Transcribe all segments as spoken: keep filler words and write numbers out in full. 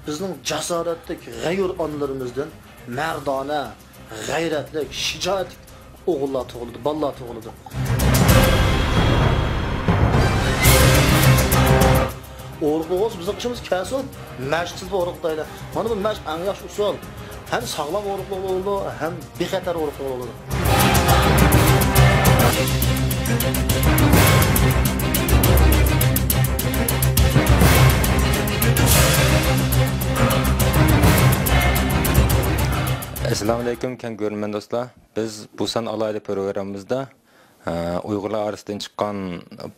بىزنىڭ جاسارەتلىك، غەيۇر ئانىلىرىمىزدىن مەردانە، غەيرەتلىك، شىجائەتلىك ئوغۇللار تۇغۇلىدۇ، بالىلار تۇغۇلىدۇ. ئورۇقلۇق بولسا بىزنىڭ ئىشىمىز كەلسۇن، مەشىق قىلىپ ئورۇقلايلى. مانا بۇ مەشىق ئەڭ ياخشى ئۇسۇل. ھەم ساغلام ئورۇقلۇق بولىدۇ، ھەم بىخەتەر ئورۇقلۇق بولىدۇ. ئەسسالامۇئەلەيكۇم، كەڭ كۆرۈرمەن دوستلار. بىز بۇ سان ئالاھىدە پروگراممىمىزدا، ئە، ئۇيغۇرلار ئارىسىدىن چىققان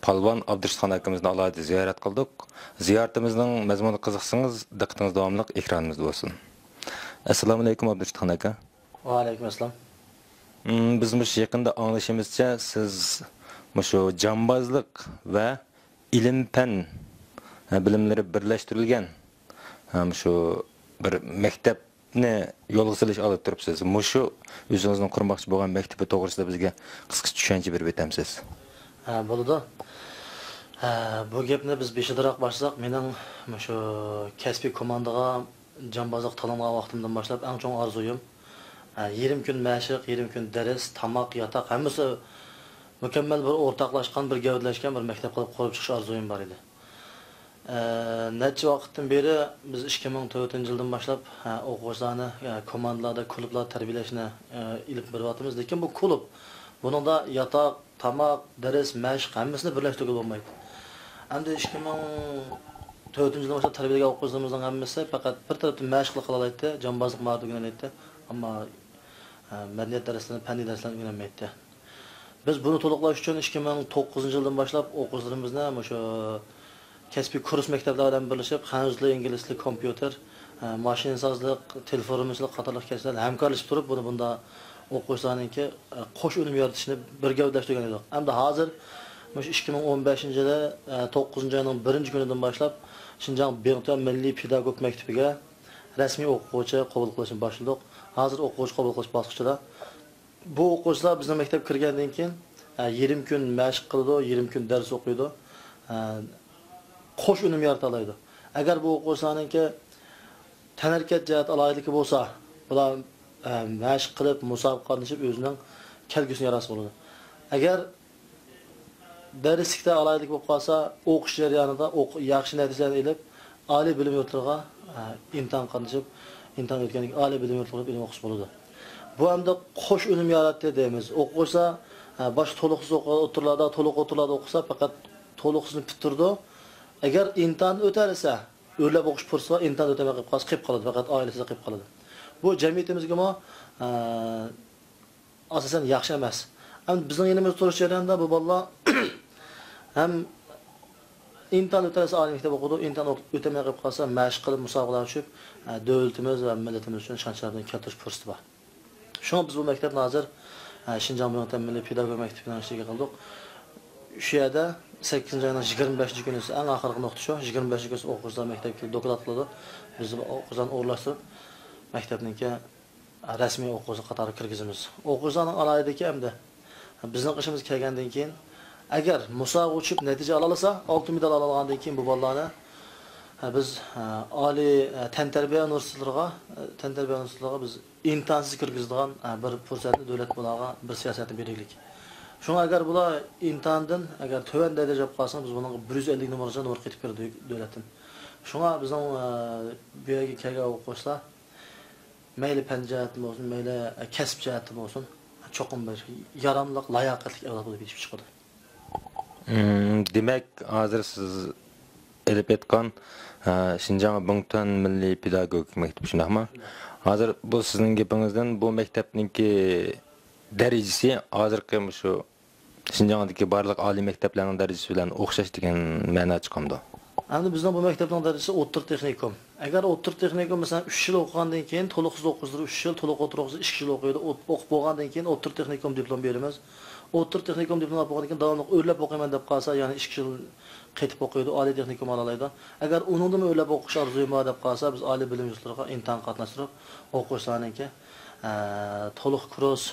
پالۋان ئابدۇرېشىتخان ئاكىمىزنى ئالاھىدە زىيارەت قىلدۇق. زىيارىتىمىزنىڭ مەزمۇنىغا قىزىقسىڭىز، دىققىتىڭىز داۋاملىق ئېكرانىمىزدا بولسۇن. ئەسسالامۇئەلەيكۇم، ئابدۇرېشىتخان ئاكا. ۋەئەلەيكۇم ئەسسالام. مم، بىز مۇشۇ يېقىندا ئاڭلىشىمىزچە، سىز مۇشۇ جامبازلىق ۋە ئىلىم-پەن، ھە، بىلىملىرى بىرلەشتۈرۈلگەن، ھە، مۇشۇ بىر مەكتەپنى يولغا سېلىش ئالدىدا تۇرۇپسىز. مۇشۇ ئۆزىڭىزنىڭ قۇرماقچى بولغان مەكتىپى توغرىسىدا بىزگە قىسقىچە چۈشەنچە بېرىپ ئۆتەمسىز؟ ھە، بولىدۇ. ھە، بۇ گەپنى بىز بېشىدىراق باشلىساق، مېنىڭ مۇشۇ كەسپىي كوماندىغا جامبازلىققا تاللانغان ۋاقتىمدىن باشلاپ ئەڭ چوڭ ئارزۇيۇم، ئە، يېرىم كۈن مەشىق، يېرىم كۈن دەرس، تاماق، ياتاق، ھەممىسى مۇكەممەل بىر ئورتاقلاشقان، بىر گەۋدىلەشكەن بىر مەكتەپ قىلىپ قۇرۇپ چىقىش ئارزۇيۇم بار ئىدى. ئە، نەچچە ۋاقىتتىن بېرى بىز ئىككى مىڭ تۆتىنچى يىلدىن باشلاپ، ئە، ئوقۇغۇچىلارنى، ئە، كوماندىلاردا، كۇلۇبلاردا تەربىيەلەشنى، ئە، ئېلىپ بېرىۋاتىمىز. لېكىن بۇ كۇلۇب، بۇنىڭدا ياتاق، تاماق، دەرس، مەشىق ھەممىسىنى بىرلەشتۈرگىلى بولمايدۇ. ئەمدى ئىككى مىڭ تۆتىنچى يىلدىن باشلاپ تەربىيەلىگەن ئوقۇغۇچىلىرىمىزنىڭ ھەممىسى پەقەت بىر تەرەپتىن مەشىق قىلالايتتى، جامبازلىق ماھارىتى ئۆگىنەلەيتتى. ئەمما، ئە، مەدەنىيەت دەرسلىرىنى، پەننىي دەرسلەرنى ئۆگىنەلمەيتتى. بىز بۇنى تولۇقلاش ئۈچۈن ئىككى مىڭ توققۇزىنچى يىلدىن باشلاپ ئوقۇغۇچىلىرىمىزنى مۇشۇ كەسپىي كۇرس مەكتەپلەر بىلەن بىرلىشىپ، خەنزۇ تىلى، ئىنگلىز تىلى، كومپيۇتېر، ئە، ماشىنىسازلىق، تېلېفورمىچىلىق قاتارلىق كەسىپلەر ھەمكارلىشىپ تۇرۇپ، بۇنى بۇندا ئوقۇغۇچىلارنىڭكى، ئە، قوش ئۈنۈم يارىتىشنى بىر گەۋدىلەشتۈرگەن ئىدۇق. ئەمدى ھازىر مۇشۇ ئىككى مىڭ ئون بەشىنچى يىلى، ئە، توققۇزىنچى ئاينىڭ بىرىنچى كۈنىدىن باشلاپ شىنجاڭ بىڭتۈەن مىللىي پېداگوگ مەكتىپىگە رەسمىي ئوقۇغۇچى قوبۇل قىلىشنى باشلىدۇق. ھازىر ئوقۇغۇچى قوبۇل قىلىش باسقۇچىدا. بۇ ئوقۇغۇچىلار بىزنىڭ مەكتەپكە كىرگەندىن كېيىن، ئە، يېرىم كۈن مەشىق قىلىدۇ، يېرىم كۈن دەرس ئوقۇيدۇ. ئە، قوش ئۈنۈم يارىتالايدۇ. ئەگەر بۇ ئوقۇغۇچىلارنىڭكى تەنھەرىكەت جەھەتتە ئالاھىدىلىكى بولسا، بۇلار، ئە، مەشىق قىلىپ، مۇسابىقىگە قاتنىشىپ، ئۆزىنىڭ كەلگۈسىنى ياراتسا بولىدۇ. ئەگەر دەرسلىكتە ئالاھىدىلىك بولۇپ قالسا، ئوقۇش جەريانىدا ئوق-، ياخشى نەتىجىلەرنى ئېلىپ، ئالىي بىلىم يۇرتلىرىغا، ئە، ئىمتىھان قاتنىشىپ، ئىمتىھان ئۆتكەندىن كېيىن ئالىي بىلىم يۇرتلىرىغا بىلىم ئوقۇسا بولىدۇ. بۇ ئەمدى قوش ئۈنۈم ياراتتى دەيمىز. ئوقۇغۇچىلار، ئە، باشتا تولۇقسىز ئوقۇ-، ئوتتۇرىلاردا، تولۇق ئوتتۇرىلاردا ئوقۇسا، پەقەت تولۇقسىزنى پۈتتۈرىدۇ. ئەگەر ئىمتىھاندىن ئۆتەلىسە، ئۆرلەپ ئوقۇش پۇرسىتى بار، ئىمتىھاندىن ئۆتەلمەي قېلىپ قالسا، قېلىپ قالىدۇ، پەقەت ئائىلىسىدە قېلىپ قالىدۇ. بۇ جەمئىيىتىمىزگىمۇ، ئە، ئاساسەن ياخشى ئەمەس. ئەمدى بىزنىڭ يېنىمىزدا تۇرۇش جەريانىدا بۇ بالىلار ھەم ئىمتىھان ئۆتەلسە ئالىي مەكتەپ ئوقۇيدۇ، ئىمتىھان ئوق-، ئۆتەلمەي قېلىپ قالسا مەشىق قىلىپ مۇسابىقىلەرگە چۈشۈپ، ئە، دۆلىتىمىز ۋە مىللىتىمىز ئۈچۈن شان-شەرەپنى كەلتۈرۈش پۇرسىتى بار. شۇڭا بىز بۇ مەكتەپنى ھازىر، ئە، شىنجاڭ بىڭتۈەن مىللىي پېداگوگ مەكتىپىنىڭ ئىچىگە قىلدۇق. شۇ يەردە سەككىزىنچى ئاينىڭ يىگىرمە بەشىنچى كۈنى، ئەڭ ئاخىرقى نۇقتا شۇ، يىگىرمە بەشىنچى كۈنى ئوقۇغۇچىلار مەكتەپكە كېلىپ دوكلات قىلىدۇ. بىز ئوقۇغۇچىلارنى ئورۇنلاشتۇرۇپ، مەكتەپنىڭكى رەسمىي ئوقۇغۇچى قاتارىغا كىرگۈزىمىز. ئوقۇغۇچىلارنىڭ ئالاھىدىلىكى ئەمدى بىزنىڭ قېشىمىزغا كەلگەندىن كېيىن، ئەگەر مۇسابىقىگە چۈشۈپ نەتىجە ئالالىسا، ئالتۇن مېدال ئالالىغاندىن كېيىن بۇ بالىلارنى، ھە، بىز، ھە، ئالىي، ھە، تەنتەربىيە ئۇنىۋېرسىتېتلىرىغا، ھە، تەنتەربىيە ئۇنىۋېرسىتېتلىرىغا بىز ئىمتىھانسىز كىرگۈزىدىغان، ھە، بىر پۇرسەتنى دۆلەت بۇلارغا بىر سىياسەتنى بېرىگلىك. شۇڭا ئەگەر بۇلار ئىمتىھاندىن ئەگەر تۆۋەن دەرىجە ئېلىپ قالسا، بىز بۇنىڭغا بىر يۈز ئەللىك نومۇرغىچە نومۇر قېتىپ بېرىدۇ دۆلەتتىن. شۇڭا بىزنىڭ، ھە، بۇ يەرگە كەلگەن ئوقۇغۇچىلار مەيلى پەن جەھەتتىن بولسۇن، مەيلى كەسىپ جەھەتتىن بولسۇن، چوقۇم بىر ياراملىق، لاياقەتلىك ئەۋلاد بولۇپ يېتىشىپ چىقىدۇ. مم، دېمەك، ھازىر سىز ئېلىپ ئېيتقان، ئە، شىنجاڭ بىڭتۈەن مىللىي پېداگوگىك مەكتىپى، شۇنداقمۇ؟ ھازىر بۇ سىزنىڭ گېپىڭىزدىن بۇ مەكتەپنىڭكى دەرىجىسى ھازىرقى مۇشۇ شىنجاڭدىكى بارلىق ئالىي مەكتەپلەرنىڭ دەرىجىسى بىلەن ئوخشاش دېگەن مەنا چىقامدۇ؟ ئەمدى بىزنىڭ بۇ مەكتەپنىڭ دەرىجىسى ئوتتۇرا تېخنىكوم. ئەگەر ئوتتۇرا تېخنىكوم، مەسىلەن، ئۈچ يىل ئوقۇغاندىن كېيىن، تولۇقسىز ئوقۇغۇچىلار ئۈچ يىل، تولۇق ئوتتۇرا ئوقۇغۇچىلار ئىككى يىل ئوقۇيدۇ. ئوق-، ئوقۇپ بولغاندىن كېيىن ئوتتۇرا تېخنىكوم دىپلوم بېرىمىز. ئوتتۇرا تېخنىكوم دىپلوم ئاپ بولغاندىن كېيىن داۋاملىق ئۆرلەپ ئوقۇيمەن دەپ قالسا، يەنە ئىككى يىل قېتىپ ئوقۇيدۇ، ئالىي تېخنىكوم ئالالايدۇ. ئەگەر ئۇنىڭدىنمۇ ئۆرلەپ ئوقۇش ئارزۇيۇم بار دەپ قالسا، بىز ئالىي بىلىم يۇرتلىرىغا ئىمتىھان قاتناشتۇرۇپ، ئوقۇغۇچىلارنىڭكى، ئە، تولۇق كۇرس،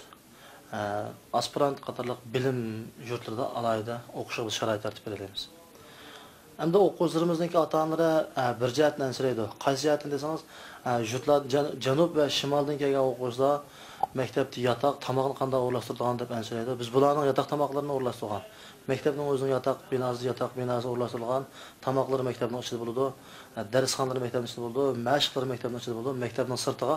ئاسپىرانت قاتارلىق بىلىم يۇرتلىرىدا ئالاھىدە ئوقۇشىغا بىز شارائىت يارىتىپ بېرەلەيمىز. ئەمدى ئوقۇغۇچىلىرىمىزنىڭكى ئاتا-ئانىلىرى، ئە، بىر جەھەتتىن ئەنسىرەيدۇ. قايسى جەھەتتىن دېسىڭىز، ئە، يۇرتلار جەن-، جەنۇب ۋە شىمالدىن كەلگەن ئوقۇغۇچىلار مەكتەپتە ياتاق، تاماقنى قانداق ئورۇنلاشتۇرىدىغان دەپ ئەنسىرەيدۇ. بىز بۇلارنىڭ ياتاق تاماقلىرىنى ئورۇنلاشتۇرغان. مەكتەپنىڭ ئۆزىنىڭ ياتاق بىناسى، ياتاق بىناسى ئورۇنلاشتۇرۇلغان. تاماقلىرى مەكتەپنىڭ ئىچىدە بولىدۇ. ئە، دەرسخانىلىرى مەكتەپنىڭ ئىچىدە بولىدۇ. مەشىقلىرى مەكتەپنىڭ ئىچىدە بولىدۇ. مەكتەپنىڭ سىرتىغا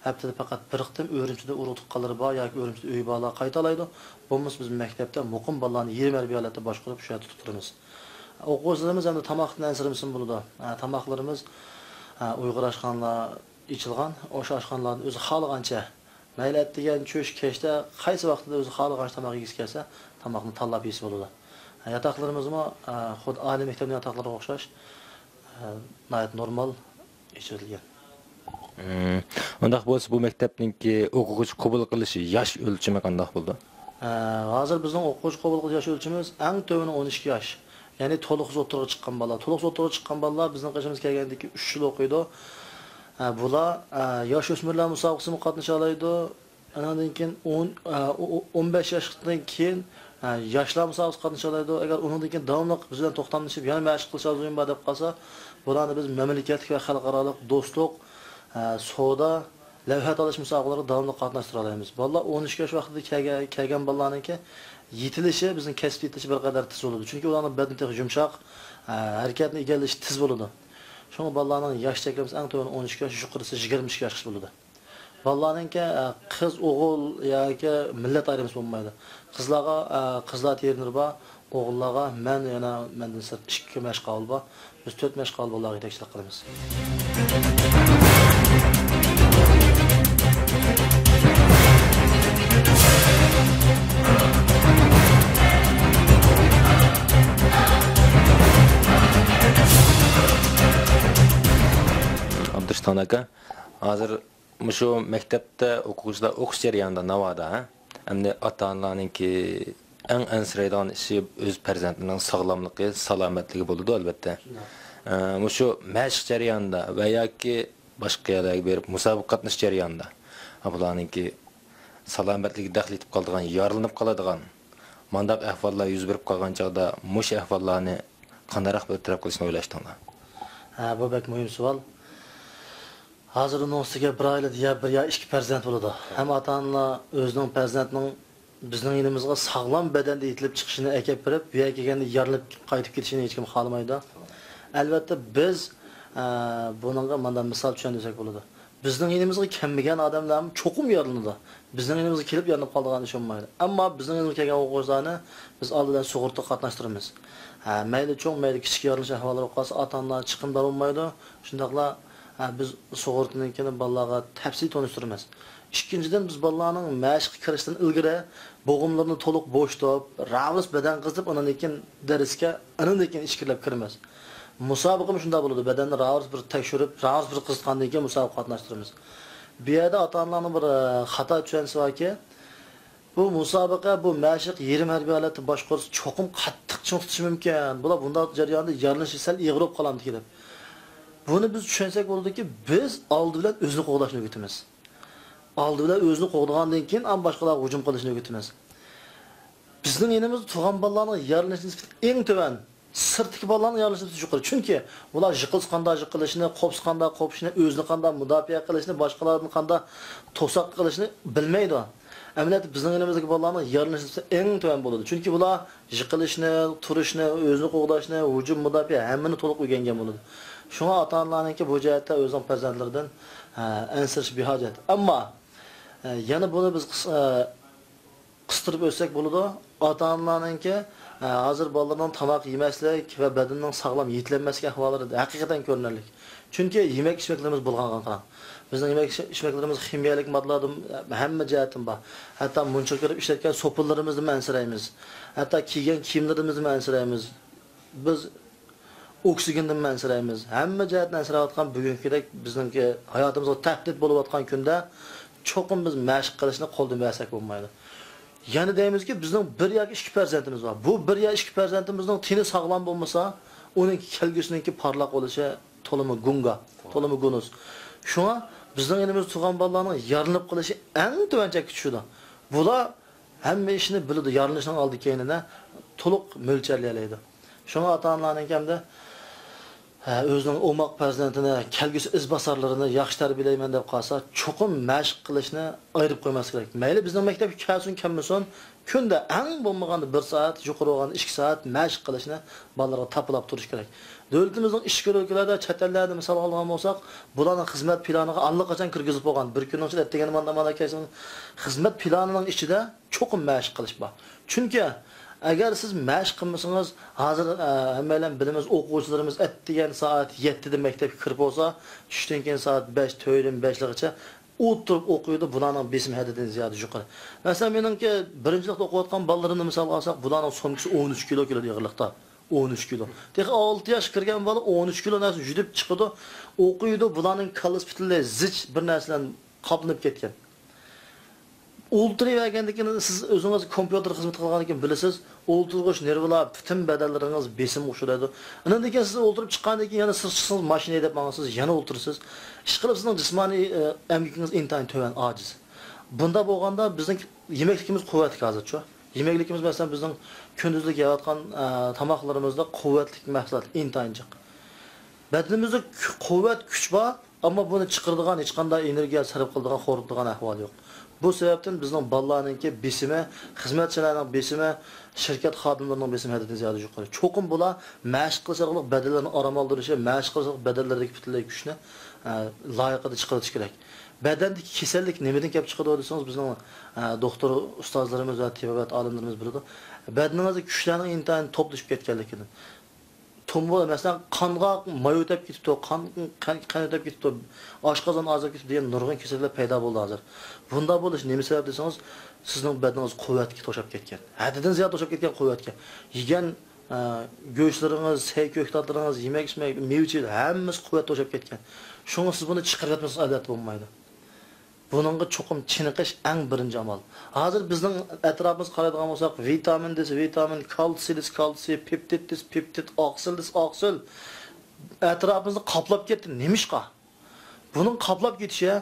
ھەپتىدە پەقەت بىر قېتىم ئۈرۈمچىدە ئۇرۇق تۇغقانلىرى بار ياكى ئۈرۈمچىدە ئۆيى بارلار قايتالايدۇ. بولمىسا بىز مەكتەپتە مۇقىم بالىلارنى يېرىم ھەربىي ھالەتتە باشقۇرۇپ، شۇ يەردە تۇتۇپ تۇرىمىز. ئوقۇغۇچىلىرىمىز ئەمدى تاماقتىن ئەنسىرىمىسىمۇ بولىدۇ. ئە، تاماقلىرىمىز، ئە، ئۇيغۇر ئاشخانىلار ئېچىلغان، ئوشۇ ئاشخانىلاردىن ئۆزى خالىغانچە، مەيلى ئەتىگەن، چۈش، كەچتە، قايسى ۋاقتىدا ئۆزى خالىغانچە تاماق يېگۈسى كەلسە، تاماقنى تاللاپ يېسە بولىدۇ. ئە، ياتاقلىرىمىزمۇ، ئە، خۇددى ئالىي مەكتەپنىڭ ياتاقلىرىغا ئوخشاش، ئە، ناھايىتى نورمال ئېچىۋېتىلگەن. مم. ئۇنداق بولسا، بۇ مەكتەپنىڭكى ئوقۇغۇچى قوبۇل قىلىش ياش ئۆلچىمى قانداق بولىدۇ؟ ئە، ھازىر بىزنىڭ ئوقۇغۇچى قوبۇل قىلىش ياش ئۆلچىمىمىز ئەڭ تۆۋىنى ئون ئىككى ياش. يەنى تولۇقسىز ئوتتۇرىغا چىققان بالىلار. تولۇقسىز ئوتتۇرىغا چىققان بالىلار بىزنىڭ قېشىمىزغا كەلگەندىن كېيىن ئۈچ يىل ئوقۇيدۇ. ئە، بۇلار، ئە، ياش ئۆسمۈرلەر مۇسابىقىسىمۇ قاتنىشالايدۇ. ئانىڭدىن كېيىن ئون، ئە، ئو-، ئو-، ئون بەش ياشتىن كېيىن، ئە، ياشلار مۇسابىقىسىگە قاتنىشالايدۇ. ئەگەر ئۇنىڭدىن كېيىن داۋاملىق بىز بىلەن توختاملىشىپ، يەنە مەشىق قىلىش ئارزۇيۇم بار دەپ قالسا، بۇلارنى بىز مەملىكەتلىك ۋە خەلقئارالىق دوستلۇق، ئە، سودا، لەۋھە تاللاش مۇسابىقىلىرىغا داۋاملىق قاتناشتۇرالايمىز. بالىلار ئون ئىككى ياش ۋاقتىدا كەلگەن، كەلگەن بالىلارنىڭكى يېتىلىشى، بىزنىڭ كەسىپ يېتىلىشى بىر قەدەر تېز بولىدۇ. چۈنكى ئۇلارنىڭ بەدىنى تېخى يۇمشاق، ئە، ھەرىكەتنى ئىگىلىشى تېز بولىدۇ. شۇڭا بالىلارنىڭ ياش چەكلىمىسى ئەڭ تۆۋەن ئون ئىككى ياش، يۇقىرىسى يىگىرمە ئىككى ياشقىچە بولىدۇ. بالىلارنىڭكى، ئە، قىز، ئوغۇل ياكى مىللەت ئايرىمىسى بولمايدۇ. قىزلارغا، ئە، قىزلار ترېنېرى بار، ئوغۇللارغا مەن، يەنە مەندىن سىرت ئىككى مەشىق ئاۋۇل بار. بىز تۆت مەشىق ئاۋۇل بالىلارغا يېتەكچىلىك قىلىمىز. ئابدۇرۇشتان ئاكا، ھازىر مۇشۇ مەكتەپتە ئوقۇغۇچىلار ئوقۇش جەريانىدا ناۋادا، ھە؟ ئەمدى ئاتا-ئانىلارنىڭكى ئەڭ ئەنسىرەيدىغان ئىشى ئۆز پەرزەنتىنىڭ ساغلاملىقى، سالامەتلىكى بولىدۇ، ئەلۋەتتە. شۇنداق. ئە، مۇشۇ مەشىق جەريانىدا ۋە ياكى باشقا يەرلەرگە بېرىپ مۇسابىقە قاتنىشىش جەريانىدا، ھە، بۇلارنىڭكى سالامەتلىكىگە دەخلى يېتىپ قالىدىغان، يارىلىنىپ قالىدىغان، مانداق ئەھۋاللار يۈز بېرىپ قالغان چاغدا مۇشۇ ئەھۋاللارنى قانداقراق بىر تەرەپ قىلىشنى ئويلاشتىڭلار؟ ھە، بۇ بەك مۇھىم سوئال. ھازىر ئۇنىڭ ئۈستىگە بىر ئائىلىدە يا بىر يا ئىككى پەرزەنت بولىدۇ. ھەم ئاتا-ئانىلار ئۆزىنىڭ پەرزەنتىنىڭ بىزنىڭ يېنىمىزغا ساغلام بەدەندە يېتىلىپ چىقىشىنى، ئەكەپ بېرىپ، بۇ يەرگە كەلگەندە يارىلىنىپ قايتىپ كېتىشىنى ھېچكىم خالىمايدۇ. ئەلۋەتتە، بىز، ئە، بۇنىڭغا مانداق مىسال چۈشەندۈرسەك بولىدۇ. بىزنىڭ يېنىمىزغا كەلمىگەن ئادەملەرمۇ چوقۇم يارىلىنىدۇ. بىزنىڭ يېنىمىزغا كېلىپ يارىلىنىپ قالىدىغان ئىش بولمايدۇ. ئەمما بىزنىڭ يېنىمىزغا كەلگەن ئوقۇغۇچىلارنى بىز ئالدى بىلەن سۇغۇرتىغا قاتناشتۇرىمىز. ھە، مەيلى چوڭ، مەيلى كىچىك يارىلىنىش ئەھۋاللىرى بولۇپ قالسا، ئاتا-ئانىلار چىقىمدار بولمايدۇ. شۇنداقلا، ھە، بىز سۇغۇرتىنىڭكىنى بالىلارغا تەپسىلىي تونۇشتۇرىمىز. ئىككىنچىدىن، بىز بالىلارنىڭ مەشىققە كىرىشتىن ئىلگىرى بوغۇملىرىنى تولۇق بوشىتىپ، راۋۇرۇس بەدەن قىزىتىپ، ئاندىن كېيىن دەرسكە، ئاندىن كېيىن ئىچكىرىلەپ كىرىمىز. مۇسابىقىمۇ شۇنداق بولىدۇ، بەدەننى راۋۇرۇس بىر تەكشۈرۈپ، راۋۇرۇس بىر قىزىتقاندىن كېيىن مۇسابىقىگە قاتناشتۇرىمىز. بۇ يەردە ئاتا-ئانىلارنىڭ بىر، ئە، خاتا چۈشەنچىسى باركى، بۇ مۇسابىقە، بۇ مەشىق يېرىم ھەربىي ھالەتتە باشقۇرسا چوقۇم قاتتىق چىڭ تۇتۇشى مۇمكىن. بۇلار بۇنداق جەرياندا يارىلىنىشى سەل ئېغىر بولۇپ قالامدىكىن دەپ. بۇنى بىز چۈشەنسەك بولىدۇكى، بىز ئالدى بىلەن ئۆزىنى قوغداشنى ئۆگىتىمىز. ئالدى بىلەن ئۆزىنى قوغدىغاندىن كېيىن، ئاندىن باشقىلارغا ھۇجۇم قىلىشنى ئۆگىتىمىز. بىزنىڭ يېنىمىزدا تۇغان بالىلارنىڭ يارىلىنىش نىسبىتى ئەڭ تۆۋەن. سىرتتىكى بالىلارنىڭ يارىلىنىش نىسبىتى يۇقىرى. چۈنكى ئۇلار يىقىلسا قانداق يىقىلىشنى، قوپسا قانداق قوپۇشنى، ئۆزىنى قانداق مۇداپىئە قىلىشنى، باشقىلاردىن قانداق توساق قىلىشنى بىلمەيدۇ. ئەمەلىيەتتە بىزنىڭ يېنىمىزدىكى بالىلارنىڭ يارىلىنىش نىسبىتى ئەڭ تۆۋەن بولىدۇ. چۈنكى بۇلار يىقىلىشنى، تۇرۇشنى، ئۆزىنى قوغداشنى، ھۇجۇم، مۇداپىئە ھەممىنى تولۇق ئۆگەنگەن بولىدۇ. شۇڭا ئاتا-ئانىلارنىڭكى بۇ جەھەتتە ئۆزىنىڭ پەرزەنتلىرىدىن، ئە، ئەنسىرىشى بىھاجەت. ئەمما، ئە، يەنە بۇنى بىز قىس-، ئە، قىستۇرۇپ ئۆتسەك بولىدۇ. ئاتا-ئانىلارنىڭكى، ئە، ھازىر بالىلىرىنىڭ تاماق يېمەسلىك ۋە بەدىنىنىڭ ساغلام يېتىلەلمەسلىكى ئەھۋاللىرى ھەقىقەتەن كۆرۈنەرلىك. چۈنكى يېمەك-ئىچمەكلىرىمىز بۇلغانغان قاراڭ. بىزنىڭ يېمەك-ئىچمەكلىرىمىز خىمىيەلىك ماددىلاردىن ھەممە جەھەتتىن بار. ھەتتا مۇنچىغا كىرىپ ئىشلەتكەن سوپۇنلىرىمىزدىنمۇ ئەنسىرەيمىز. ھەتتا كىيگەن كىيىملىرىمىزدىنمۇ ئەنسىرەيمىز. بىز ئوكسىگېندىنمۇ ئەنسىرەيمىز. ھەممە جەھەتتىن ئەنسىرەۋاتقان بۈگۈنكىدەك بىزنىڭكى ھاياتىمىزغا تەھدىت بولۇۋاتقان كۈندە چوقۇم بىز مەشىق قىلىشنى قولدىن بەرسەك بولمايدۇ. يەنە دەيمىزكى، بىزنىڭ بىر ياكى ئىككى پەرزەنتىمىز بار. بۇ بىر يا ئىككى پەرزەنتىمىزنىڭ تېنى ساغلام بولمىسا، ئۇنىڭ كەلگۈسىنىڭكى پارلاق بولۇشى تولىمۇ گۇڭگا، تولىمۇ گۇنۇس. شۇڭا بىزنىڭ يېنىمىزدا تۇغان بالىلارنىڭ يارىلىنىپ قېلىشى ئەڭ تۆۋەن چەككە چۈشىدۇ. بۇلار ھەممە ئىشنى بىلىدۇ، يارىلىنىشنىڭ ئالدى كەينىنى تولۇق مۆلچەرلىيەلەيدۇ. شۇڭا ئاتا-ئانىلارنىڭ ئەمدى، ھە، ئۆزىنىڭ ئوماق پەرزەنتىنى، كەلگۈسى ئىزباسارلىرىنى ياخشى تەربىيەلەيمەن دەپ قالسا، چوقۇم مەشىق قىلىشنى ئايرىپ قويماسلىق كېرەك. مەيلى بىزنىڭ مەكتەپكە كەلسۇن، كەلمىسۇن، كۈندە ئەڭ بولمىغاندا بىر سائەت، يۇقىرى بولغاندا ئىككى سائەت مەشىق قىلىشنى بالىلارغا تاپىلاپ تۇرۇش كېرەك. دۆلىتىمىزنىڭ ئىچكىرى ئۆلكىلەردە، چەت ئەللەردە مىسالغا ئالغان بولساق، بۇلارنىڭ خىزمەت پىلانىغا ئاللىقاچان كىرگۈزۈپ بولغان. بىر كۈننىڭ ئىچىدە ئەتىگەندە مانا، مانا كەلسۇن، خىزمەت پىلانىنىڭ ئىچىدە چوقۇم مەشىق قىلىش بار. چۈنكى ئەگەر سىز مەشىق قىلمىسىڭىز، ھازىر، ئە، ھەممەيلەن بىلىمىز، ئوقۇغۇچىلىرىمىز ئەتىگەن سائەت يەتتىدە مەكتەپكە كىرىپ بولسا، چۈشتىن كېيىن سائەت بەش، تۆتتىن بەشلىكىچە ئولتۇرۇپ ئوقۇيدۇ، بۇلارنىڭ بېسىمى ھەددىدىن زىيادە يۇقىرى. مەسىلەن، مېنىڭكى بىرىنچىلىكتە ئوقۇۋاتقان بالىلىرىمنى مىسالغا ئالساق، بۇلارنىڭ سومكىسى ئون ئۈچ كىلو كېلىدۇ ئېغىرلىقتا. ئون ئۈچ كىلو. تېخى ئالتە ياشقا كىرگەن بالا ئون ئۈچ كىلو نەرسىنى يۈدۈپ چىقىدۇ، ئوقۇيدۇ، بۇلارنىڭ كاللىسى پۈتۈنلەي زىچ بىر نەرسە بىلەن قاپلىنىپ كەتكەن. ئولتۇرۇۋەرگەندىن كېيىن، سىز ئۆزىڭىز كومپيۇتېر خىزمىتى قىلغاندىن كېيىن بىلىسىز، ئولتۇرغۇچ نېرۋىلار، پۈتۈن بەدەنلىرىڭىز بېسىمغا ئۇچرايدۇ. ئۇنىڭدىن كېيىن سىز ئولتۇرۇپ چىققاندىن كېيىن يەنە سىرتقا چىقسىڭىز، ماشىنا ھەيدەپ ماڭىسىز، يەنە ئولتۇرىسىز. ئىشقىلىپ سىزنىڭ جىسمانىي، ئە، ئەمگىكىڭىز ئىنتايىن تۆۋەن، ئاجىز. بۇنداق بولغاندا بىزنىڭ يېمەكلىكىمىز قۇۋۋەتلىك ھازىرچۇ. يېمەكلىكىمىز، مەسىلەن، بىزنىڭ كۈندۈزلۈك يەۋاتقان، ئە، تاماقلىرىمىزدا قۇۋۋەتلىك مەھسۇلات ئىنتايىن جىق. بەدىنىمىزدە كۈ-، قۇۋۋەت، كۈچ بار، ئەمما بۇنى چىقىرىدىغان، ھېچقانداق ئېنېرگىيە سەرپ قىلىدىغان، خورىتىدىغان ئەھۋال يوق. بۇ سەۋەبتىن بىزنىڭ بالىلارنىڭكى بېسىمى، خىزمەتچىلەرنىڭ بېسىمى، شىركەت خادىملىرىنىڭ بېسىمى ھەددىدىن زىيادە يۇقىرى. چوقۇم بۇلار مەشىق قىلىش ئارقىلىق بەدەنلىرىنى ئارام ئالدۇرۇشى، مەشىق قىلىش ئارقىلىق بەدەنلىرىدىكى پۈتۈنلەي كۈچنى، ئە، لايىقىدا چىقىرىۋېتىش كېرەك. بەدەندىكى كېسەللىك نېمىدىن كېلىپ چىقىدۇ دېسىڭىز، بىزنىڭ، ئە، دوختۇر ئۇستازلىرىمىز ۋە تېبابەت ئالىملىرىمىز بىلىدۇ. بەدىنىڭىزدە كۈچلەرنىڭ ئىنتايىن توپلىشىپ كەتكەنلىكىدىن. تومۇر، مەسىلەن، قانغا ماي ئۆتۈپ كېتىپتۇ، قان، قان، قان ئۆتۈپ كېتىپتۇ، ئاشقازان ئازىپ كېتىپتۇ دېگەن نۇرغۇن كېسەللەر پەيدا بولدى ھازىر. بۇنداق بولۇش نېمە سەۋەب دېسىڭىز، سىزنىڭ بەدىنىڭىز قۇۋۋەتكە توشۇپ كەتكەن. ھەددىدىن زىيادە توشۇپ كەتكەن قۇۋۋەتكە. يېگەن، ئە، گۆشلىرىڭىز، سەي كۆكتاتلىرىڭىز، يېمەك ئىچمەك، مېۋە چېۋە، ھەممىسى قۇۋۋەت توشۇپ كەتكەن. شۇڭا سىز بۇنى چىقىرىۋەتمىسىڭىز ئەلۋەتتە بولمايدۇ. بۇنىڭغا چوقۇم چېنىقىش ئەڭ بىرىنچى ئامال. ھازىر بىزنىڭ ئەتراپىمىزغا قارايدىغان بولساق، ۋىتامىن دېسە ۋىتامىن، كالتسىي دېسە كالتسىي، پېپتىد دېسە پېپتىد، ئاقسىل دېسە ئاقسىل. ئەتراپىمىزنى قاپلاپ كەتتى. نېمىشقا؟ بۇنىڭ قاپلاپ كېتىشى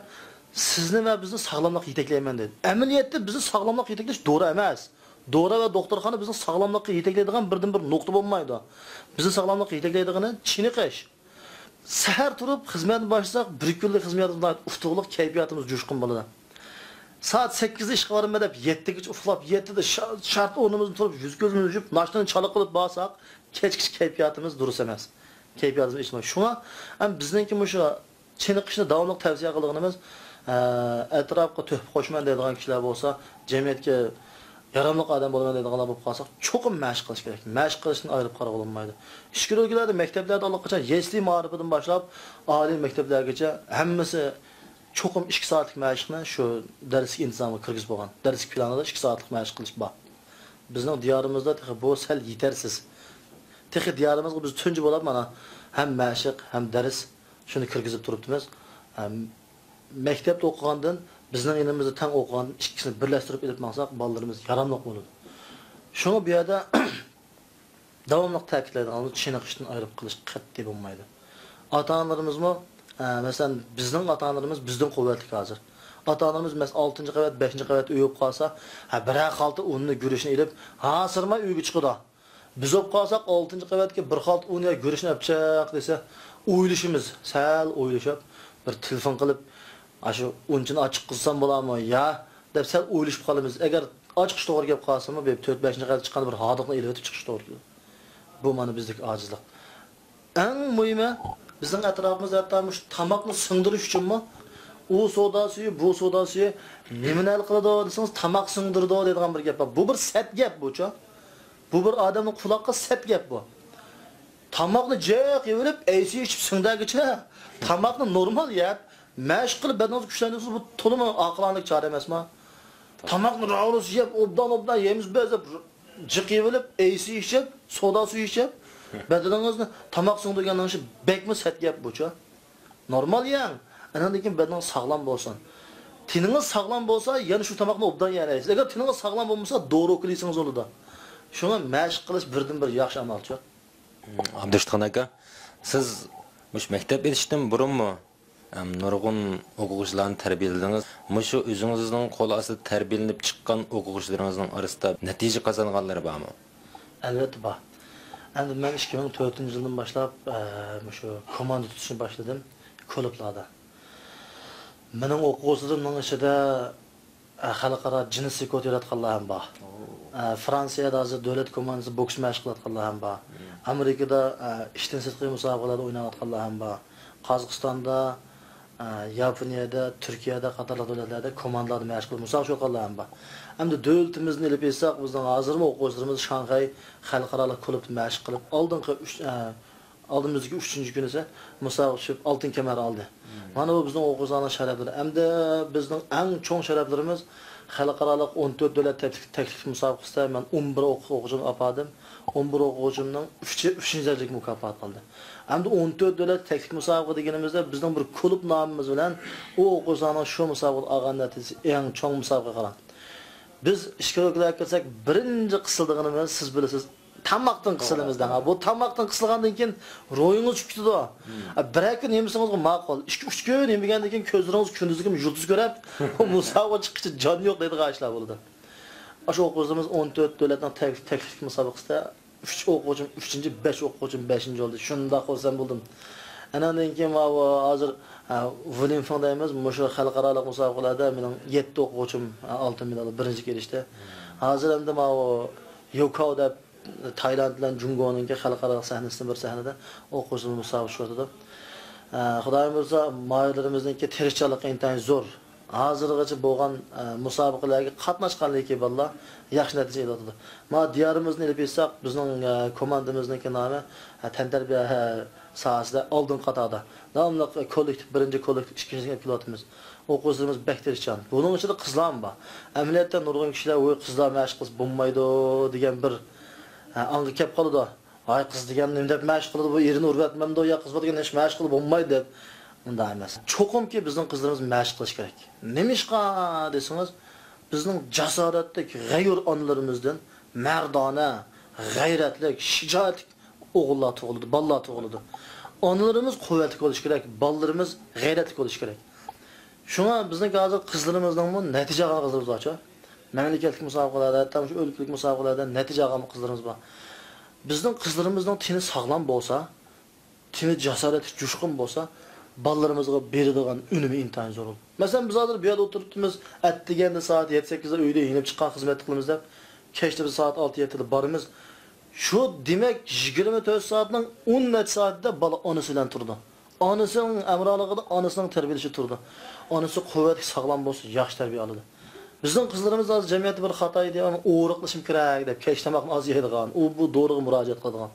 سىزنى ۋە بىزنى ساغلاملىققا يېتەكلەيمەن دەيدۇ. ئەمەلىيەتتە بىزنى ساغلاملىققا يېتەكلەش دورا ئەمەس. دورا ۋە دوختۇرخانا بىزنى ساغلاملىققا يېتەكلەيدىغان بىردىنبىر نۇقتا بولمايدۇ. بىزنى ساغلاملىققا يېتەكلەيدىغىنى چېنىقىش. سەھەر تۇرۇپ خىزمەتنى باشلىساق، بىر كۈنلۈك خىزمىتىمىز ناھايىتى ئۇتۇقلۇق، كەيپىياتىمىز جۇشقۇن بولىدۇ. سائەت سەككىزدە ئىشقا بارىمەن دەپ، يەتتىگىچە ئۇخلاپ، يەتتىدە شا-، شارت ئورنىمىزدىن تۇرۇپ، يۈز كۆزىمىزنى يۇيۇپ، ناشتىنى چالا قىلىپ بارساق، كەچكىچە كەيپىياتىمىز دۇرۇس ئەمەس. كەيپىياتىمىز ئېچىلمايدۇ. شۇڭا ھەم بىزنىڭكى مۇشۇ چېنىقىشنى داۋاملىق تەۋسىيە قىلىدىغىنىمىز، ئە، ئەتراپقا تۆھپە قوشىمەن دەيدىغان كىشىلەر بولسا، جەمئىيەتكە ياراملىق ئادەم بولىمەن دەيدىغانلار بولۇپ قالساق، چوقۇم مەشىق قىلىش كېرەك. مەشىق قىلىشتىن ئايرىپ قارىغىلى بولمايدۇ. ئىچكىرى ئۆلكىلەردە مەكتەپلەردە ئاللىقاچان يەسلى مائارىپىدىن باشلاپ ئالىي مەكتەپلەرگىچە ھەممىسى چوقۇم ئىككى سائەتلىك مەشىقنى شۇ دەرسلىك ئىنتىزامغا كىرگۈزۈپ بولغان، دەرسلىك پىلانىدا ئىككى سائەتلىك مەشىق قىلىش بار. بىزنىڭ دىيارىمىزدا تېخى بۇ سەل يېتەرسىز. تېخى دىيارىمىزغا بىز تۇنجى بولۇپ مانا ھەم مەشىق، ھەم دەرس شۇنى كىرگۈزۈپ تۇرۇپتىمىز. ھەم مەكتەپتە ئوقۇغاندىن، بىزنىڭ يېنىمىزدا تەڭ ئوقۇغان ئىككىسىنى بىرلەشتۈرۈپ ئېلىپ ماڭساق، بالىلىرىمىز ياراملىق بولىدۇ. شۇڭا بۇ يەردە داۋاملىق تەكىتلەيدىغان چېنىقىشتىن ئايرىپ قېلىش قەتئىي بولمايدۇ. ئاتا-ئانىلىرىمىزمۇ، ئە، مەسىلەن، بىزنىڭ ئاتا-ئانىلىرىمىز بىزدىن قۇۋۋەتلىك ھازىر. ئاتا-ئانىلىرىمىز، مەسىلەن، ئالتىنچى قەۋەت، بەشىنچى قەۋەتتە ئۆي بولۇپ قالسا، ھە، بىرەر خالتا ئۇننى، گۈرۈچنى ئېلىپ، ھاسىرىماي ئۆيگە چىقىدۇ. بىز بولۇپ قالساق، ئالتىنچى قەۋەتكە بىر خالتا ئۇن يا گۈرۈچنى ئەپ چىق دېسە، ئويلىشىمىز، سەل ئويلىشىپ، بىر تېلېفون قىلىپ، ئاشۇ ئۇنچىنى ئاچىقىزسام بولامۇ يا دەپ سەل ئويلىشىپ قالىمىز. ئەگەر ئاچىقىش توغرا كەپ قالسىمۇ، بىر تۆت، بەشىنچى قەۋەتكە چىققاندا بىر ھاردۇقنى ئېلىۋېتىپ چىقىش توغرا كېلىدۇ. بۇ مانا بىزدىكى ئاجىزلىق. ئەڭ مۇھىمى، بىزنىڭ ئەتراپىمىزدا ھەتتا مۇشۇ تاماقنى سىڭدۈرۈش ئۈچۈنمۇ ئۇ سودا سۈيى، بۇ سودا سۈيى نېمىنى ھەل قىلىدۇ دېسىڭىز، تاماق سىڭدۈرىدۇ دەيدىغان بىر گەپ بار. بۇ بىر سەت گەپ بۇچۇ. بۇ بىر ئادەمنىڭ قۇلاققا سەت گەپ بۇ. تاماقنى جىق يەۋېلىپ، ئەيسى ئىچىپ سىڭدەرگىچە تاماقنى نورمال يەپ، مەشىق قىلىپ بەدىنىڭىزنى كۈچلەندۈرسىڭىز، بۇ تولىمۇ ئاقىلانىلىك چارە ئەمەسما؟ تاماقنى راۋۇرۇس يەپ، ئوبدان-ئوبدان يەيمىز بىز دەپ، جىق يېۋېلىپ، ئەيسى ئىچىپ، سودا سۈيى ئىچىپ، بەدىنىڭىزنى تاماق سىڭدۈرگەننىڭ ئىشى بەكمۇ سەت گەپ بۇچۇ. نورمال يەڭ، ئاندىن كېيىن بەدىنىڭىز ساغلام بولسۇن. تېنىڭىز ساغلام بولسا، يەنە شۇ تاماقنى ئوبدان يېيەلەيسىز. ئەگەر تېنىڭىز ساغلام بولمىسا، دورا ئوكۇل يېسىڭىز بولىدۇ. شۇڭا مەشىق قىلىش بىردىنبىر ياخشى ئامالچۇ. ئابدۇرۇشتىخان ئاكا، سىز مۇشۇ مەكتەپ ئېتىشتىن بۇرۇنمۇ، ئەم، نۇرغۇن ئوقۇغۇچىلارنى تەربىيەلىدىڭىز. مۇشۇ ئۆزىڭىزنىڭ قول ئاستىدا تەربىيەلىنىپ چىققان ئوقۇغۇچىلىرىڭىزنىڭ ئارىسىدا نەتىجە قازانغانلىرى بارمۇ؟ ئەلۋەتتە بار. ئەمدى مەن ئىككى مىڭ تۆتىنچى يىلدىن باشلاپ، ئە، مۇشۇ كوماندا تۇتۇشنى باشلىدىم كۇلۇبلاردا. مېنىڭ ئوقۇغۇچىلىرىمنىڭ ئىچىدە، ئە، خەلقئارا جىنسلىك كوت ياراتقانلار ھەم بار. ئە، فرانسىيەدە ھازىر دۆلەت كوماندىسى بوكس مەشىق قىلىۋاتقانلار ھەم بار. ئامېرىكىدا، ئە، ئىشتىن سىرتقى مۇسابىقىلەردە ئويناۋاتقانلار ھەم بار. قازاقىستاندا، ئە، ياپونىيەدە، تۈركىيەدە قاتارلىق دۆلەتلەردە كوماندىلاردا مەشىق قىلىپ مۇسابىقە چۈشۈرۈۋاتقانلار ھەم بار. ئەمدى دۆلىتىمىزنى ئېلىپ ئېيتساق، بىزنىڭ ھازىرمۇ ئوقۇغۇچىلىرىمىز شاڭخەي خەلقئارالىق كۇلۇبتا مەشىق قىلىپ، ئالدىنقى ئۈچ، ئە، ئالدىمىزدىكى ئۈچىنچى كۈنى ئىسە مۇسابىقە چۈشۈپ، ئالتۇن كەمەر ئالدى. مانا بۇ بىزنىڭ ئوقۇغۇچىلارنىڭ شەرەپلىرى. ئەمدى بىزنىڭ ئەڭ چوڭ شەرەپلىرىمىز خەلقئارالىق ئون تۆت دۆلەت تەكلىپ، تەكلىپ مۇسابىقىسىدە مەن ئون بىر ئوقۇغۇچىمنى ئاپاردىم. ئون بىر ئوقۇغۇچىمنىڭ ئۈچى ئۈچىنچى دەرىجىلىك مۇكاپات ئالدى. ئەمدى ئون تۆت دۆلەت تەكلىپ مۇسابىقە دېگىنىمىزدە بىزنىڭ بىر كۇلۇب نامىمىز بىلەن ئۇ ئوقۇغۇچىلارنىڭ شۇ مۇسابىقىدە ئالغان نەتىجىسى ئەڭ چوڭ مۇسابىقىگە قاراڭ. بىز ئىچكىرى ئۆلكىلەرگە كىرسەك، بىرىنچى قىسىلىدىغىنىمىز، سىز بىلىسىز، تاماقتىن قىسىلىمىز دەڭ. بۇ تاماقتىن قىسىلغاندىن كېيىن روھىڭىز چۈشۈپ كېتىدۇ. بىرەر كۈن يېمىسىڭىزغۇ ماقۇل. ئىككى، ئۈچ كۈن يېمىگەندىن كىيىن كۆزلىرىڭىز كۈندۈزلۈكمۇ يۇلتۇز كۆرۈپ، مۇسابىقە چىققىچە جان يوق دەيدىغان ئىشلار بولىدۇ. ئاشۇ ئوقۇغۇچىمىز ئون تۆت دۆلەتنىڭ تەك-، تەكلىپ مۇسابىقىسىدە ئۈچ ئوقۇغۇچىم ئۈچىنچى، بەش ئوقۇغۇچىم بەشىنچى بولدى. شۇنداق خۇرسەن بولدۇم. ئاناندىن كېيىن ماۋۇ ھازىر، ئە، ۋۇلىنفېڭ دەيمىز، مۇشۇ خەلقئارالىق مۇسابىقىلاردا مېنىڭ يەتتە ئوقۇغۇچىم، ئە، ئالتۇن مېدال، بىرىنچىلىككە ئېرىشتى. ھازىر ئەمدى ماۋۇ يوكاۋ دەپ تايلاند بىلەن جۇڭگونىڭكى خەلقئارالىق سەھنىسىدىن بىر سەھنىدە ئوقۇغۇچىلىرىمىز مۇسابىقە چۈشۈۋاتىدۇ. ئە، خۇدايىم بۇيرۇسا، ماھىرلىرىمىزنىڭكى تىرىشچانلىقى ئىنتايىن زور. ھازىرغىچە بولغان، ئە، مۇسابىقىلەرگە قاتناشقانلىكى بالىلار ياخشى نەتىجە ئېلىۋاتىدۇ. مانا دىيارىمىزنى ئېلىپ ئېيتساق، بىزنىڭ، ئە، كوماندىمىزنىڭكى نامى، ئە، تەنتەربىيە، ئە، ساھەسىدە ئالدىنقى قاتاردا. داۋاملىق كوللېكتىپ، بىرىنچى كوللېكتىپ، ئىككىنچى سىنىپ كېلىۋاتىمىز. ئوقۇغۇچىلىرىمىز بەك تىرىشچان. بۇنىڭ ئىچىدە قىزلارمۇ بار. ئەمەلىيەتتە نۇرغۇن كىشىلەر، ۋوي، قىزلار مەشىق قىلسا بولمايدۇ دېگەن بىر، ئە، ئاڭغا كەپ قالىدۇ. ۋاي، قىز دېگەن نېمە دەپ مەشىق قىلىدۇ، بۇ ئېرىنى ئۇرۇۋەتمەمدۇ يا، قىز بار دېگەن ھېچ مەشىق قىلىپ بولمايدۇ دەپ. ئۇنداق ئەمەس. چوقۇمكى بىزنىڭ قىزلىرىمىز مەشىق قىلىشى كېرەك. نېمىشقا دېسىڭىز، بىزنىڭ جاسارەتلىك غەيۇر ئانىلىرىمىزدىن مەردانە، غەيرەتلىك، شىجائەتلىك ئوغۇللار تۇغۇلىدۇ، بالىلار تۇغۇلىدۇ. ئانىلىرىمىز قۇۋۋەتلىك بولۇشى كېرەك، بالىلىرىمىز غەيرەتلىك بولۇشى كېرەك. شۇڭا بىزنىڭكى ھازىر قىزلىرىمىزنىڭمۇ نەتىجە ئالغان قىزلىرىمىز بارچۇ. مەملىكەتلىك مۇسابىقىلەردە، ھەتتا مۇشۇ ئۆلكىلىك مۇسابىقىلەردە نەتىجە ئالغان قىزلىرىمىز بار. بىزنىڭ قىزلىرىمىزنىڭ تېنى ساغلام بولسا، تېنى جاسارەتلىك، جۇشقۇن بولسا، بالىلىرىمىزغا بېرىدىغان ئۈنۈمى ئىنتايىن زور بولىدۇ. مەسىلەن، بىز ھازىر بۇ يەردە ئولتۇرۇپتىمىز، ئەتىگەندە سائەت يەتتە، سەككىزدە ئۆيدىن يېنىپ چىققان، خىزمەتتە قىلىمىز دەپ، كەچتە بىز سائەت ئالتە، يەتتىدە بارىمىز. شۇ، دېمەك، يىگىرمە تۆت سائەتنىڭ ئون نەچچە سائىتىدە بالا ئانىسى بىلەن تۇرىدۇ. ئانىسىنىڭ ئەمرالىقىدا، ئانىسىنىڭ تەربىيەلىشىدە تۇرىدۇ. ئانىسى قۇۋۋەتلىك، ساغلام بولسا، ياخشى تەربىيە ئالىدۇ. بىزنىڭ قىزلىرىمىز ھازىر جەمئىيەتتە بىر خاتا ئىدىيە بار، ئورۇقلىشىم كېرەك دەپ، كەچ تاماقنى ئاز يەيدىغان، ئۇ بۇ دورىغا مۇراجىئەت قىلىدىغان.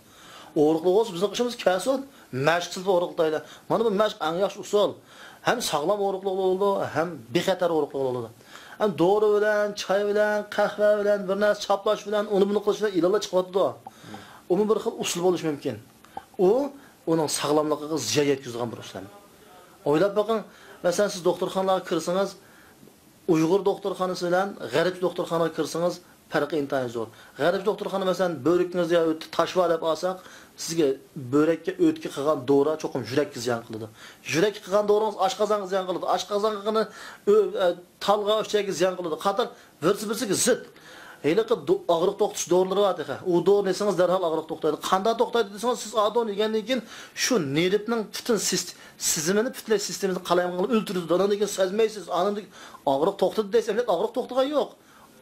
ئورۇقلۇق بولسا، بىزنىڭ ئىشىمىز كەلسۇن، مەشىق سېلىپ ئورۇقلىتايلى. مانا بۇ مەشىق ئەڭ ياخشى ئۇسۇل. ھەم ساغلام ئورۇقلۇق بولىدۇ، ھەم بىخەتەر ئورۇقلۇق بولىدۇ. ھەم دورا بىلەن، چاي بىلەن، قەھۋە بىلەن، بىر نەرسە چاپلاش بىلەن، ئۇنى بۇنى قىلىش بىلەن ئىلاجلار چىقىۋاتىدۇ. ئۇمۇ بىر خىل ئۇسۇل بولۇشى مۇمكىن. ئۇ ئۇنىڭ ساغلاملىقىغا زىيان يەتكۈزىدىغان بىر ئۇسۇل. ئويلاپ بېقىڭ، مەسىلەن، سىز دوختۇرخانىلارغا كىرسىڭىز، ئۇيغۇر دوختۇرخانىسى بىلەن غەربچە دوختۇرخانىغا كىرسىڭىز، پەرقى ئىنتايىن زور. غەربچە دوختۇرخانا، مەسىلەن، بۆرىكىڭىزدە يا تاش بار دەپ ئالساق، سىزگە بۆرەككە ئۆتكە قىلغان دورا چوقۇم يۈرەككە زىيان قىلىدۇ. يۈرەككە قىلغان دورىڭىز ئاشقازانغا زىيان قىلىدۇ. ئاشقازانغا قىلغىنى ئۆ-، ئە، تالغا ئۇچاققا زىيان قىلىدۇ. قاتار بىرسى بىرسىگە زىت. ھېلىقى دو-، ئاغرىق توختىتىش دورىلىرى بار تېخى. ئۇ دورىنى يېسىڭىز دەرھال ئاغرىق توختايدۇ. قانداق توختايدۇ دېسىڭىز، سىز ئادونى يېگەندىن كېيىن شۇ نېرۋىنىڭ پۈتۈن سىست-، سىزىمىنى، پۈتۈنلەي سىستېمىسىنى قالايمىقان قىلىپ ئۆلتۈرىدۇ. ئانىڭدىن كېيىن سەزمەيسىز. ئانىڭدىن كېيىن ئاغرىق توختىدى دەيسىز، ئەمدى ئاغرىق توختىغان يوق.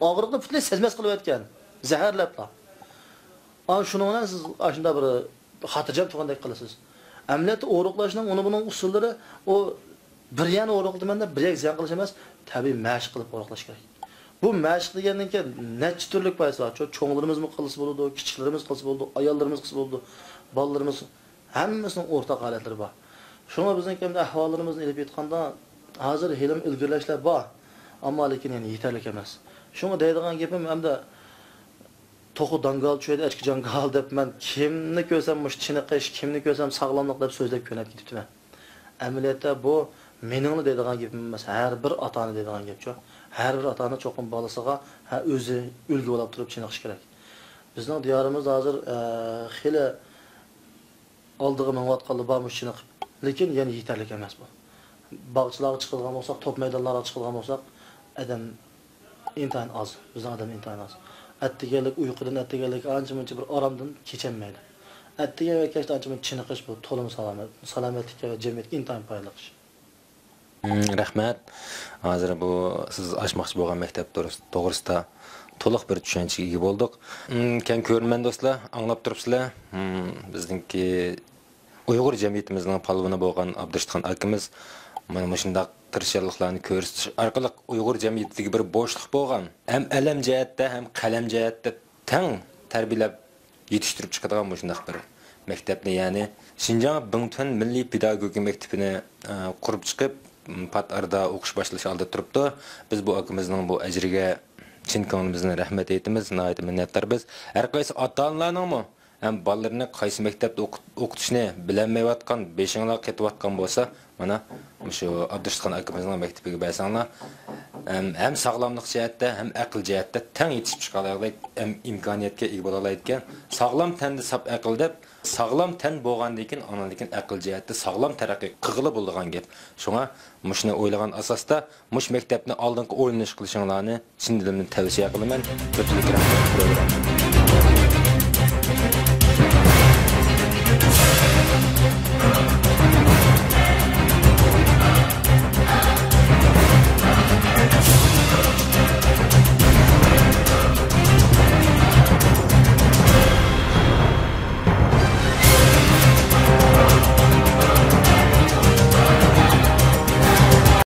ئاغرىقنى پۈتۈنلەي سەزمەس قىلىۋەتكەن. زەھەرلەپلا. ئانا شۇنىڭ بىلەن سىز ئاشۇنداق بىر خاتىرجەم تۇرغاندەك قىلىسىز. ئەمەلىيەتتە ئورۇقلاشنىڭ ئۇنى بۇنىڭ ئۇسۇللىرى، ئۇ بىر يەرنى ئورۇقلىتىمەن دەپ بىر يەرگە زىيان قىلىش ئەمەس، تەبىئىي مەشىق قىلىپ ئورۇقلاش كېرەك. بۇ مەشىق دېگەندىن كېيىن نەچچە تۈرلۈك پايدىسى بار. چوڭلىرىمىزمۇ قىلسا بولىدۇ، كىچىكلىرىمىز قىلسا بولىدۇ، ئاياللىرىمىز قىلسا بولىدۇ، بالىلىرىمىز، ھەممىسىنىڭ ئورتاق ھالەتلىرى بار. شۇڭا بىزنىڭكى ئەمدى ئەھۋاللىرىمىزنى ئېلىپ ئېيتقاندا، ھازىر ھېلىمۇ ئىلگىرىلەشلەر بار، ئەمما لېكىن يەنە يېتەرلىك ئەمەس. شۇڭا دەيدىغان گېپىم ئەمدى توخۇ داڭگال چۈشىدۇ، ئەچكە جاڭگال دەپ مەن كىمنى كۆرسەم مۇشۇ چېنىقىش، كىمنى كۆرسەم ساغلاملىق دەپ سۆزلەپ كۆنۈپ كېتىپتىمەن. ئەمەلىيەتتە بۇ مېنىڭلا دەيدىغان گېپىم ئەمەس، ھەر بىر ئاتا-ئانا دەيدىغان گەپچۇ. ھەر بىر ئاتا-ئانا چوقۇم بالىسىغا، ھە، ئۆزى ئۈلگە بولاپ تۇرۇپ چېنىقىشى كېرەك. بىزنىڭ دىيارىمىزدا ھازىر، ئە، خېلى ئالدىغا مېڭىۋاتقانلار بار مۇشۇ چېنىقىپ. لېكىن يەنە يېتەرلىك ئەمەس بۇ. باغچىلارغا چىقىدىغان بولساق، توپ مەيدانلارغا چىقىدىغان بولساق، ئادەم ئىنتايىن ئاز. بىزنىڭ ئادەم ئىنتايىن ئاز. ئەتىگەنلىك ئۇيقۇدىن، ئەتىگەنلىك ئانچە-مۇنچە بىر ئارامدىن كېچەلمەيدۇ. ئەتىگەن ۋە كەچتە ئانچە مۇنچە چېنىقىش، بۇ تولىمۇ سالامەت، سالامەتلىككە ۋە جەمئىيەتكە ئىنتايىن پايدىلىق ئىش. مم، رەھمەت. ھازىر بۇ سىز ئاچماقچى بولغان مەكتەپ توغرىس-، توغرىسىدا تولۇق بىر چۈشەنچىگە ئىگە بولدۇق. مم، كەڭ كۆرۈرمەن دوستلار، ئاڭلاپ تۇرۇپسىلەر. مم، بىزنىڭكى ئۇيغۇر جەمئىيىتىمىزنىڭ پالۋىنى بولغان ئابدۇرۇشۇتخان ئاكىمىز مانا مۇشۇنداق تىرىشچانلىقلارنى كۆرسىتىش ئارقىلىق ئۇيغۇر جەمئىيىتىدىكى بىر بوشلۇق بولغان، ھەم ئەلەم جەھەتتە، ھەم قەلەم جەھەتتە تەڭ تەربىيەلەپ يېتىشتۈرۈپ چىقىدىغان مۇشۇنداق بىر مەكتەپنى، يەنى شىنجاڭ بىڭتۈەن مىللىي پېداگوگىكا مەكتىپىنى، ئە، قۇرۇپ چىقىپ، م، پات ئارىدا ئوقۇش باشلاش ئالدىدا تۇرۇپتۇ. بىز بۇ ئاكىمىزنىڭ بۇ ئەجرىگە چىن كۆڭلىمىزدىن رەھمەت ئېيتىمىز، ناھايىتى مىننەتدار بىز. ھەر قايسى ئاتا-ئانىلارنىڭمۇ ھەم بالىلىرىنى قايسى مەكتەپتە ئوقۇت-، ئوقۇتۇشنى بىلەلمەيۋاتقان، بېشىڭلار قېتىۋاتقان بولسا، مانا، مۇشۇ ئابدۇرۇشۇتخان ئاكىمىزنىڭ مەكتىپىگە بەرسەڭلار، ھەم، ھەم ساغلاملىق جەھەتتە، ھەم ئەقىل جەھەتتە تەڭ يېتىشىپ چىقالايدىغان، ھەم ئىمكانىيەتكە ئىگە بولالايدىكەن. ساغلام تەندە ساپ ئەقىل دەپ، ساغلام تەن بولغاندىن كېيىن، ئاندىن كېيىن ئەقىل جەھەتتە ساغلام تەرەققىي قىلغىلى بولىدىغان گەپ. شۇڭا مۇشۇنى ئويلىغان ئاساستا، مۇشۇ مەكتەپنى ئالدىنقى ئورۇنلاشقا قىلىشىڭلارنى چىن دىلىمدىن تەۋسىيە قىلىمەن. كۆپچىلىك رەھمەت.